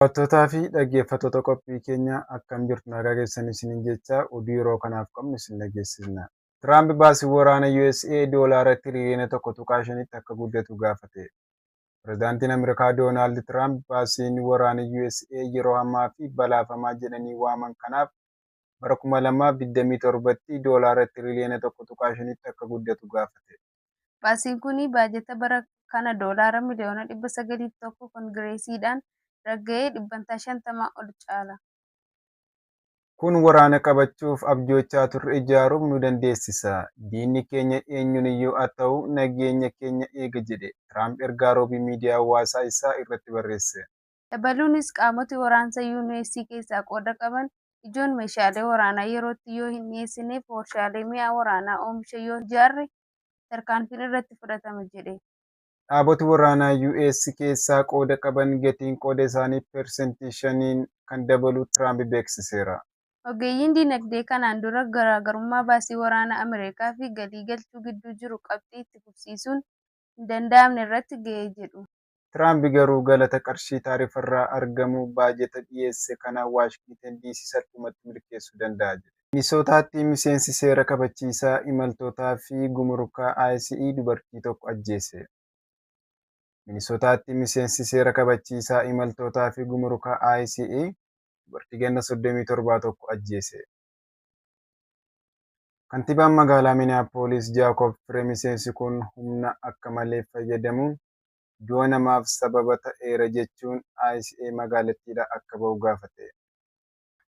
Daawwattootaa fi dhaggeeffattoota qophii keenyaa, akkam jirtu? Nagaa keessan isiniin jecha, oduu yeroo kanaaf qabnu isin dhageessisna. Tiraamp baasii waraana USA doolaara tiriliyoona 1.5tti akka guddatu gaafate. Pireezidaantiin Ameerikaa Doonaald Tiraamp baasiin waraana USA yeroo hamaa fi balaafamaa jedhanii waaman kanaaf bara 2027tti doolaara tiriliyoona 1.5tti akka guddatu gaafate. Baasiin kun baajata bara kana doolaara miliyoona 901 Koongireesiidhaan ragga'e 50% ol caala. Kun waraana qabachuuf abjoochaa turre ijaaruuf nu dandeessisa. Diinni keenya eenyuun haa ta'u nageenya keenya eega, jedhe Tiraamp ergaa Roobii miidiyaa hawaasaa isaa irratti barreesse. Dabaluunis qaamoti waraansa US keessaa qooda qaban ijoon meeshaalee waraanaa yerootti yoo hin dhiyeessineef, warshaalee mi'a waraanaa oomisha yoo hin ijaarre, tarkaanfiin irratti fudhatama jedhe. Dhaaboti waraanaa US keessaa qooda qaban gatiin qooda isaanii 5% kan dabalu Tiraamp beeksiseera. Ogeeyyiin dinagdee kanaan dura garaagarummaa baasii waraanaa Ameerikaa fi galii galchuu gidduu jiru qabxii itti fufsiisuun hin danda'amne irratti ga'e jedhu. Tiraamp garuu galata qarshii taarifarraa argamu baajata dhiyeesse kana Waashingtan DC salphumatti milkeessuu danda'a jedhe. Minisootaatti miseensi seera kabachiisaa imaltootaa fi gumurukaa ICE dubartii tokko ajjeese. Minisootaatti miseensi seera kabachiisaa imaltootaa fi gumurukaa ICE dubartii ganna 37 tokko ajjeese. Kantiibaan magaalaa Minneapolis Jaakob Firee miseensi kun humna akka malee fayyadamuun du'a namaaf sababa ta'eera jechuun ICE magaalattiidhaa akka bahu gaafate.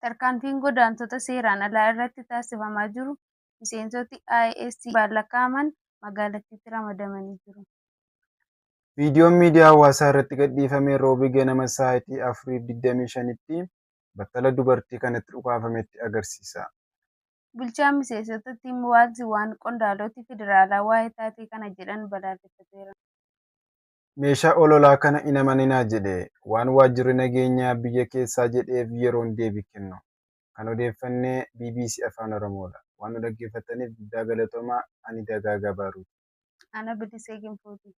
Tarkaanfiin godaantota seeraan alaa irratti taasifamaa jiru miseensoti ICE dhibbaan lakkaa'aman magaalattiitti ramadamanii jiru. Viidiyoon miidiyaa hawaasaa irratti gadhiifame Roobii ganama sa'aatii 4:25tti battala dubartii kanatti dhukaafametti agarsiisa. Bulchaan Mineesotaa Tim Waalz waan qondaaloti federaalaa waa'ee taatee kana jedhan balaaleffateera. Meeshaa ololaa kana hin amaninaa jedhe. Waan waajjirri nageenyaa biyya keessaa jedheef yeroon deebii kennu. Kan odeeffannee BBC Afaan Oromoodha. Waan nu dhaggeeffattaniif guddaa galatoomaa. Ani Dagaagaa Baaruuti. Ana Bilisee Ginfooti.